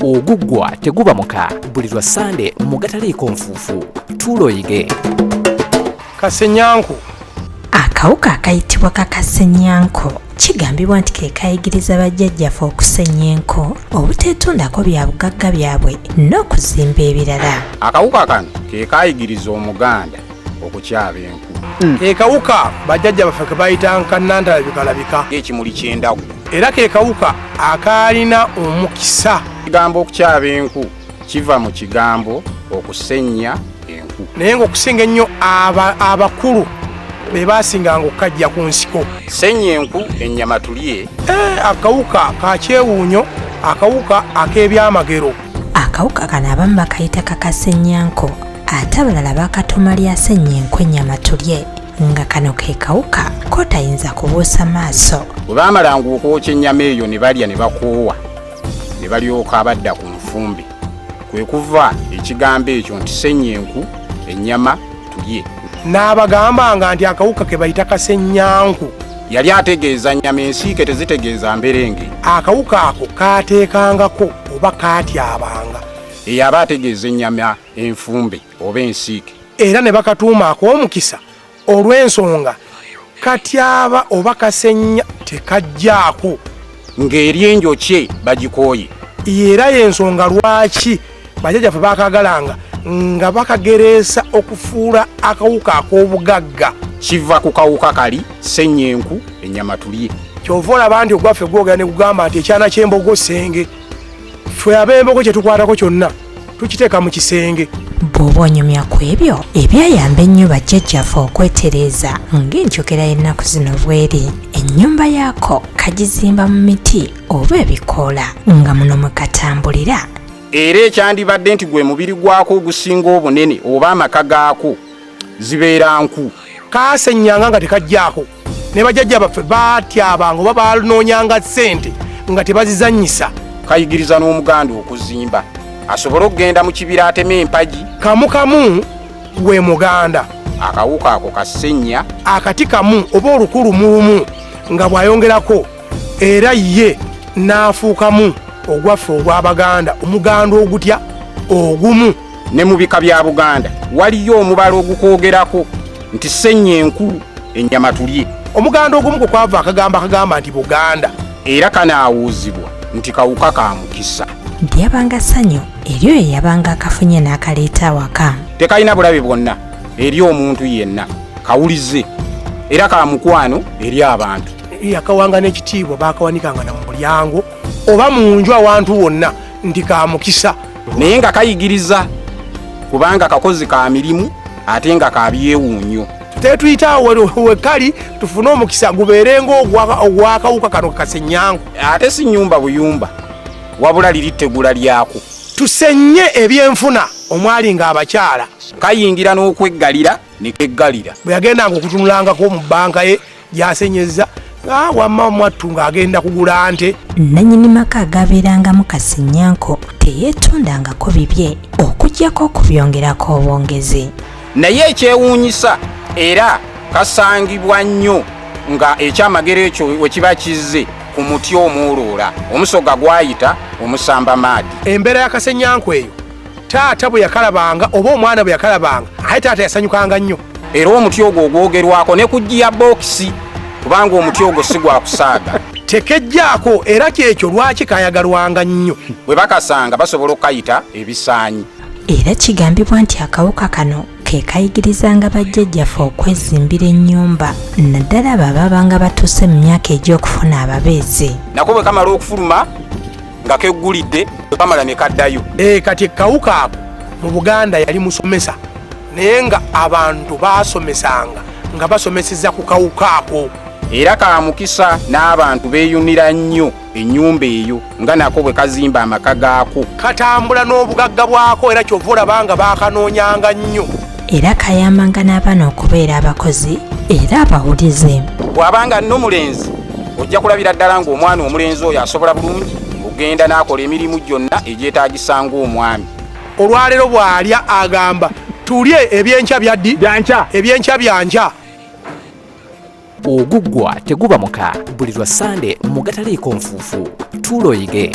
Oguggwa teguba muka buli lwa Ssande mu Gataliiko Nfuufu. Tuula oyige. Kasenyanku. Akawuka akayitibwa kakasenyanko kigambibwa nti ke kayigiriza bajjajjaffe okusenya enku, obuteetundako bya bugagga byabwe n'okuzimba ebirala. Akawuka kano ke kayigiriza Omuganda okukyaba enku. Ke kawuka bajjajja baffe ke bayita nkanantalabika Ng'ekimuli ky'endagu. Era ke kawuka akaalina omukisa. Ekigambo okukyaba enku kiva mu kigambo okusennya enku. Naye ng'okusinga ennyo abakulu be baasinganga okukajja ku nsiko. Ssennya enku ennyama tulye. Akawuka ka kyewuunyo, akawuka ak'ebyamagero. Akawuka kano abamu bakayita kakasenyanko, ate abalala bakatuuma lya ssennya enku ennyama tulye, nga kano ke kawuka k'otayinza kubuusa maaso. Bwe baamalanga okwokya ennyama eyo ne balya ne bakoowa, ne balyoka badda ku nfumbe. Kwe kuva ekigambo ekyo nti ssennya enku ennyama tulye. N'abagambanga nti akawuka ke bayita kasenyanku. Yali ategeeza nnyama ensiike, tezitegeeza mberenge. Akawuka ako kaateekangako oba kaatyabanga. Eyo aba ategeeza ennyama enfumbe oba ensiike. Era ne bakatuuma ak'omukisa olw'ensonga katyaba oba kasenya tekajjaako. Ng'eri enjokye bagikooye. Era y'ensonga lwaki bajjajjaffe baakagalanga nga bakagereesa okufuula akawuka ak'obugagga. Kiva ku kawuka kali ssennya enku ennyama tulye. Kyova olaba nti ogwaffe gwogera ne gugamba nti ekyana ky'embogo ssenge. Ffe ab'embogo kye tukwatako kyonna tukiteeka mu kisenge. Bw'oba onyumya ku ebyo ebyayamba ennyo bajjajjaffe okwetereeza ng'enjogera y'ennaku zino bw'eri, ennyumba yaako kagizimba mu miti oba ebikoola nga muno mwe katambulira. Era ekyandibadde nti gwe mubiri gwako ogusinga obunene oba amaka gaako zibeera nku. Kaasennyanga nga tekajjaako. Ne bajjajja baffe baatyabanga oba banoonyanga ssente nga tebazizannyisa. Kayigiriza n'Omuganda okuzimba asobole okugenda mu kibira ateme empagi. Kamu kamu gwe Muganda. Akawuka ako kasennya. Akati kamu oba olukulu mu lumu nga bw'ayongerako era ye n'afuukamu ogwaffe ogw'Abaganda, Omuganda ogutya ogumu. Ne mu bika bya Buganda waliyo omubala ogukwogerako nti ssennya enku ennyama tulye. Omuganda ogumu kwe kwava akagamba akagamba nti Buganda. Era kanaawuuzibwa nti kawuka ka mukisa. Lyabanga ssanyu eri oyo yabanga akafunye n'akaleeta awaka. Tekalina bulabe bwonna eri omuntu yenna, kawulize era ka mukwano eri abantu. Yakawanga n'ekitiibwa, baakawanikanga na mu mulyango oba mu nju awantu wonna nti ka mukisa. Naye nga kayigiriza kubanga kakozi ka mirimu ate nga ka byewuunyo. Tetuyitaawo wekali tufune omukisa gubeere ng'ogwakawuka kano kasenyanku. Ate si nnyumba buyumba, wabula liri ttegula lyako. Tusenye ebyenfuna omwali ng'abakyala. Kayingira n'okweggalira ne keggalira. Bwe yagendanga okutunulangako mu bbanka ye gy'asenyezza, nga wamma mwattu ng'agenda kugula nte. Nnannyini maka agabeerangamu kasenyanko teyeetundangako bibye okuggyako okubyongerako obwongezi. Naye ekyewuunyisa era kasangibwa nnyo nga ekyamagero ekyo we kiba kizze ku muti omwoloola omusoga gwayita omusamba maadi. Embeera ya kasenyanko eyo taata bwe yakalabanga oba omwana bwe yakalabanga, aye taata yasanyukanga nnyo. Era omuti ogwo ogwogerwako ne ku ggiya bookisi, kubanga omuti ogwo si gwa kusaaga. Tekejjaako era kyekyo lwaki kayagalwanga nnyo. Bwe bakasanga basobola okukayita ebisaanyi. Era kigambibwa nti akawuka kano ke kayigirizanga bajjajjaffe okwezimbira ennyumba, naddala abo ababanga batuuse mu myaka egy'okufuna ababeezi. Nako bwe kamala okufuluma nga keggulidde, bwe kamala ne kaddayo. Kati kawuka ako mu Buganda yali musomesa, naye nga abantu baasomesanga nga basomeseza ku kawuka ako. Era ka mukisa n'abantu beeyunira nnyo ennyumba eyo nga nako bwe kazimba amaka gaako. Katambula n'obugagga bwako era kyova olaba nga baakanoonyanga nnyo. Era kayambanga n'abaana okubeera abakozi era abawulize. Bw'abanga nno mulenzi, ojja kulabira ddala ng'omwana omulenzi oyo asobola bulungi okugenda n'akola emirimu gyonna egyetaagisa ng'omwami. Olwaleero bw'alya agamba tulye, ebyenkya byaddi? Byankya. Ebyenkya byankya. Oguggwa teguba muka buli lwa Ssande mu Gataliiko Nfuufu. Tuula oyige.